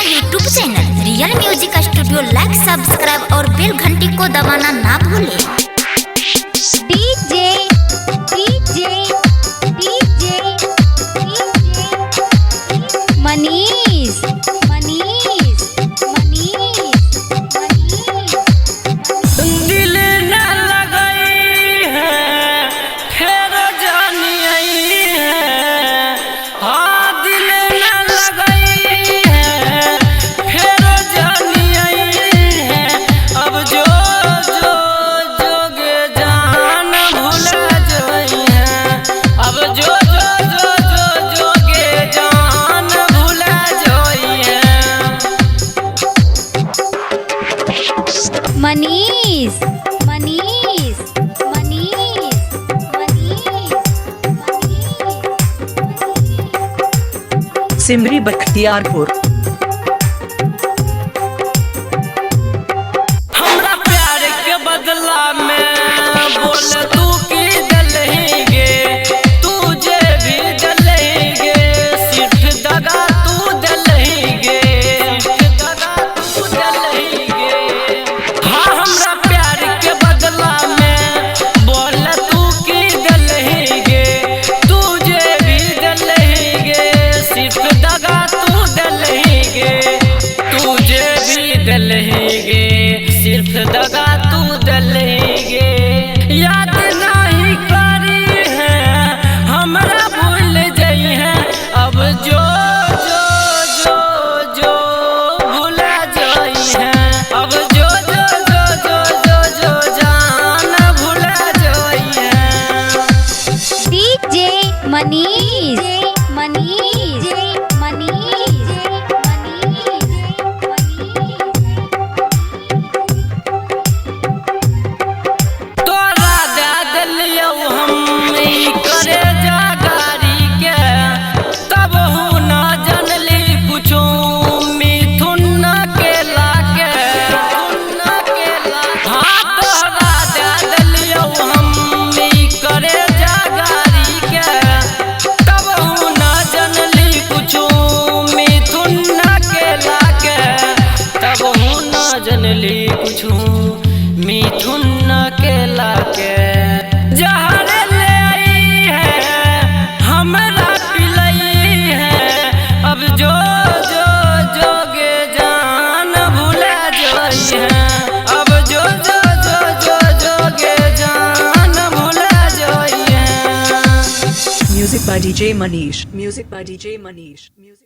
YouTube channel real music studio like, subscribe और बेल घंटी को दबाना ना भूलें। DJ DJ DJ DJ Manish Manish Manish Manish. दिल न लगई है फिर जानी आई है। हाँ दिल न लगई है फिर जानी आई है। अब जो जो जोगे जान भूल जई है। अब जो जो जो जो जोगे जान भूल जई है। मनीष मनीष मनीष मनीष मनीष। सिमरी बख्तियारपुर। हमरा प्यार के बदला में बोल तू की दलहेंगे, तुझे भी दलहेंगे, सिर्फ दगा तू दलहेंगे, सिर्फ दगा तू दलहेंगे। हाँ हमरा प्यार के बदला में बोल तू की दलहेंगे, तुझे भी दलहेंगे, सिर्फ दगा तू दलहेंगे, तुझे भी दलहेंगे, सिर्फ दगा तू दलहेंगे। याद नहीं करी है हमरा भूल जई है। अब जो जो जो जो भूल जई है। अब जो जो जो जो जो जो जान भूल जई है। डीजे मनीष मनीष मनीष मनीष मनीष। तोरा दे देलियौ हम ई करे जा गाड़ी के, तब हूँ ना जनली कुछो मिथुन न केला के। हाँ तोरा दे देलियौ हम ई करे जा गाड़ी के, तब हूँ ना जनली कुछो मिथुन न केला के, तब हूँ ना जनली कुछो मिथुन न केला के। जहर ले आई है हमरा पिलई है। अब जो जो जोगे जान भूल जई है। अब जो जो जो जो जोगे जान भूल जई है। Music by DJ Manish. Music by DJ Manish. Music.